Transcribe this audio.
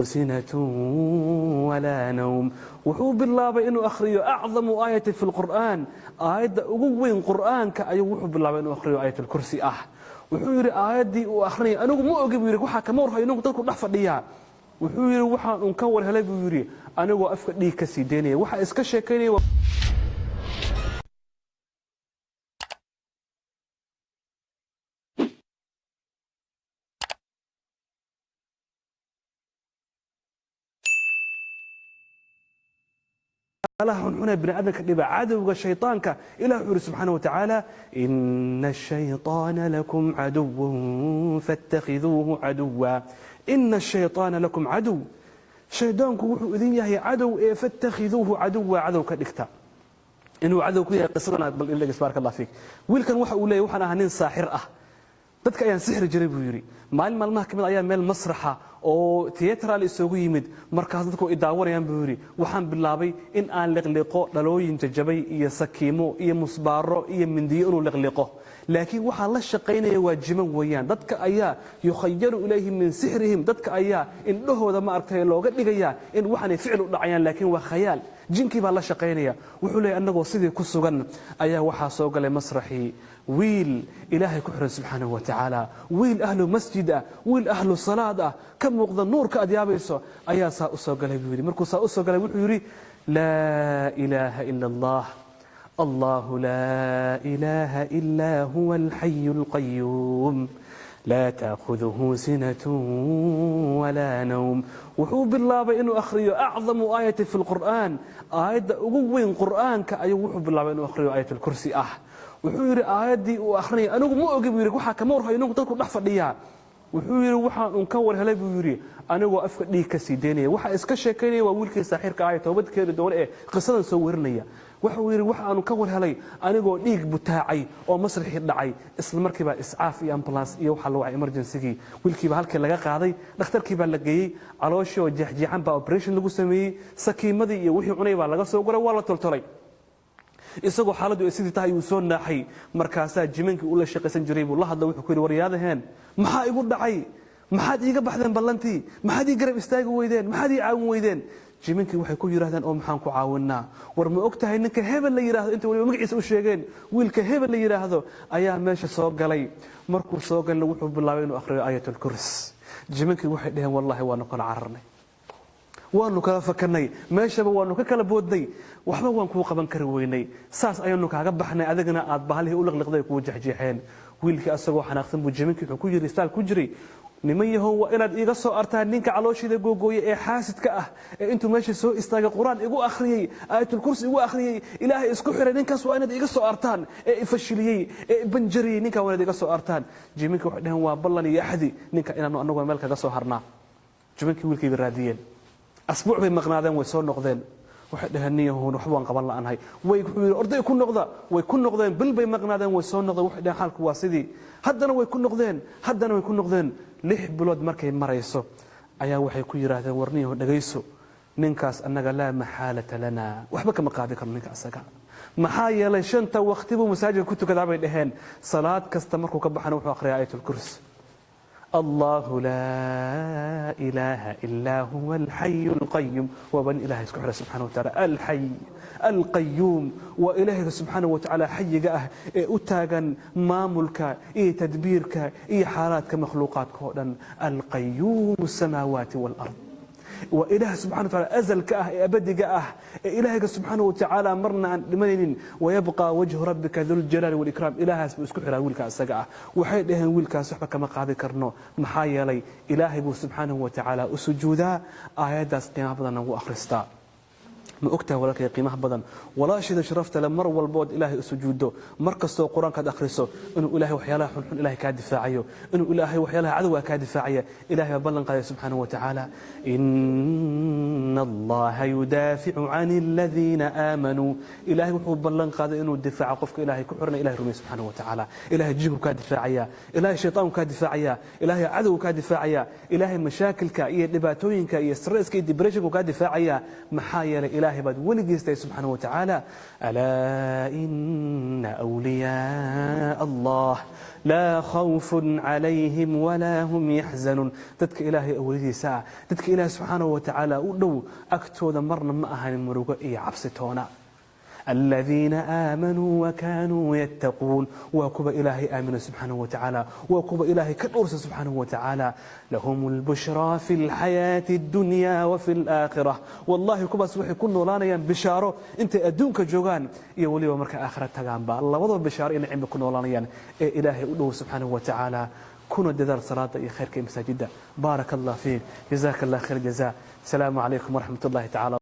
سنة ولا نوم. Wuxuu bilaabay inuu akhriyo أعظم آية في القرآن, aayadda ugu weyn qur'aanka ayuu wuxuu bilaabay inuu akhriyo, aayat alkursi ah. Wuxuu yidhi aayaddii uu akhriyay anigu ma ogi, buu yidhi, waxaa kama warhayo ninku dadku dhex fadhiyaa. Wuxuu yidhi waxaan un ka war helay, buu yidhi, anigoo afka dhiig ka sii daynaya. Waxaa iska sheekaynaya waxyaalaha xunxun ee bini aadamka dhiba, cadowga shaytaanka. Ilah wuxuu yidhi subxaana watacaala: إن الشيطان لكم عدو فاتخذوه عدوا. إن الشيطان لكم عدو, shaydaanku wuxuu idin yahay cadow ee فاتخذوه عدوا, cadow ka dhigta. Inuu cadow ku yahay qisadan bal in dhegeyso, بارك الله فيك. Wiilkan waxa uu leeyahay: waxaan ahaa nin saaxir ah, dadka ayaan sixri jiray, buu yidhi. Maalin maalmaha ka mid ayaa meel masraxa oo tiyatral isugu yimid. Markaas dadku ay daawanayaan, buu yidhi, waxaan bilaabay in aan liqliqo dhalooyin jajabay iyo sakiimo iyo musbaaro iyo mindiyo inuu liqliqo, laakiin waxaa la shaqaynaya waa jiman weeyaan. Dadka ayaa يخيل إليه من سحرهم, dadka ayaa indhahooda ma aragtay looga dhigayaa in waxaanay ficil u dhacayaan, laakiin waa khayaal, jinkii baa la shaqaynaya. Wuxuu leeyahy annagoo sidii ku sugan ayaa waxaa soo galay masraxii wiil Ilaahay ku xiran subxaanahu wa tacaala, wiil ahlu masjid ah, wiil ahlu salaad ah, ka muuqda nuurka aad yaabayso ayaa saa u soo galay, buu yidhi. Markuu saa u soo galay wuxuu yidhi: لا إله إلا الله, الله لا إله إلا هو الحي القيوم لا تأخذه سنة ولا نوم. Wuxuu bilaabay inuu akhriyo أعظم آية في القرآن, aayadda ugu weyn qur'aanka ayuu wuxuu bilaabay inuu akhriyo, aayat alkursi ah. Wuxuu yidhi aayaddii uu akhriyay anigu ma ogi, buu yidhi, waxaa kama warhayo ninku dadku dhex fadhiyaa. Wuxuu yidhi waxaan un ka war helay, buu yidhi, anigoo afka dhiig ka sii daynaya. Waxa iska sheekaynaya waa wiilkii saaxiirka ah ee toobad keeni doona ee qisadan soo warinaya. Wuxuu yidhi waxaanu ka war helay anigoo dhiig butaacay oo masraxii dhacay. Isla markiiba iscaaf iyo ambulance iyo waxaa la wacay emergencygii. Wiilkiiba halkii laga qaaday, dhakhtarkii baa la geeyey. Calooshii oo jeexjeexan baa operation lagu sameeyey. Sakiimadii iyo wixii cunay baa laga soo guray, waa la toltolay. Isagoo xaaladdu ay sidii tahay uu soo naaxay. Markaasaa jimankii ula shaqaysan jiray buu la hadla. Wuxuu ku yidhi: waryaadaheen, maxaa igu dhacay? Maxaad iiga baxdeen ballantii? Maxaad ii garab istaagi weydeen? Maxaad ii caawin weydeen? Jimankii waxay ku yidhahdeen: oo maxaan ku caawinaa? War ma og tahay ninka hebel la yidhaahdo? Inta waliba magaciisa u sheegeen, wiilka hebel la yidhaahdo ayaa meesha soo galay. Markuu soo galay wuxuu bilaabay inuu akhriyo aayatulkurs. Jimankii waxay dhaheen: wallahi waanu kala cararnay, waanu kala fakanay, meeshaba waanu ka kala boodnay, waxba waan kuu qaban kari weynay, saas ayaanu kaaga baxnay, adigana aad bahalihii u liqliqday kuu jexjeexeen. Wiilkii asagoo xanaaqsan buu jimankii wuxuu ku yidhi, istaal ku jiray: niman yahow, waa inaad iiga soo artaan ninka calooshiida googooye ee xaasidka ah ee intuu meesha soo istaagay qur-aan igu akhriyey, aayatulkursi igu akhriyey, Ilaahay isku xiray. Ninkaas waa inaad iiga soo artaan ee ifashiliyey ee ibanjariyey. Ninkaa waa inaad iga soo artaan. Jiminka waxay dhaheen: waa ballan iyo axdi, ninka inaanu anaguna meel kaga soo harnaa. Jimankii wiilkayba raadiyeen. Asbuuc bay maqnaadeen, way soo noqdeen. Waxay dhaheen: niyahoon, waxba waan qaban la'anahay. Way wuxuu yidhi: orday ku noqda. Way ku noqdeen. Bil bay maqnaadeen, way soo noqdeen. Waxay dhaheen: xaalku waa sidii. Haddana way ku noqdeen, haddana way ku noqdeen. 6 bilood markay marayso ayaa waxay ku yidhaahdeen: war niyaho, dhegayso, ninkaas annaga لا محالة لنا, waxba kama qaadi karno ninka asaga. Maxaa yeelay shanta waqti buu masaajidka ku tukadaa, bay dhaheen. Salaad kasta markuu ka baxana wuxuu akhriyaa aayatulkursi: الله لا إله إلا هو الحي القيوم. Waa nin Ilahay isku xira subxana wa taala. الحي القيوم waa Ilaahayga subxaana wa tacaala xayiga ah ee u taagan maamulka iyo tadbiirka iyo xaalaadka makhluuqaadka oo dhan. القيوم السماوات والأرض, waa Ilaah subxana wa taala azalka ah ee abadiga ah ee Ilaahayga subxaana wa tacaala marna aan dhimanaynin. ويبقى وجه ربك ذو الجلال والإكرام. Ilaahaas buu isku xiraa wiilka isaga ah. Waxay dhaheen: wiilkaas waxba kama qaadi karno, maxaa yeelay Ilaahay buu subxaanahu wa tacaala u sujuudaa, aayaddaas qiimaha badanna wuu akhristaa. Ma ogtahay, walaalkay qiimaha badan, walaashida sharafta le, mar walbood Ilaahay u sujuuddo, mar kastoo qur-aankaad akhriso, inuu Ilahay waxyaalaha xunxun Ilahay kaa difaacayo, inuu Ilaahay waxyaalaha cadowga kaa difaacaya? Ilahay baa ballan qaaday subxaanahu wa tacaala: إن الله يدافع عن الذين آمنوا. Ilahay wuxuu ballan qaaday inuu difaaco qofka Ilahay ku xirna, Ilahay rumey subxaanahu wa tacaala. Ilahay jinku kaa difaacaya, Ilahay shaytaanku kaa difaacaya, Ilahay cadowgu kaa difaacaya, Ilahay mashaakilka iyo dhibaatooyinka iyo stresska iyo depressionku kaa difaacaya. Maxaa yeelay Ilaahay Ilaahay baad weligiistay subxaanahu watacaala. Alaa ina awliyaa Allah laa khawfun calayhim walaa hum yaxzanuun. Dadka Ilaahay awliyadiisa ah, dadka Ilaahay subxaanahu watacaala u dhow, agtooda marna ma ahanin murugo iyo cabsi toona. الذين آمنوا وكانوا يتقون، وكب إلهي آمن سبحانه وتعالى، وكب إلهي كالأرس سبحانه وتعالى. لهم البشرى في الحياة الدنيا وفي الآخرة. والله كبا سوحي كن نولانيا بشارة انت أدونك جوغان يا ولي ومرك آخرة تغان با الله وضع بشارة إن عم كن نولانيا إلهي أدوه سبحانه وتعالى. كونوا ددار صلاة يا خير كمساجدة. بارك الله فيك، جزاك الله خير جزاء. السلام عليكم ورحمة الله تعالى.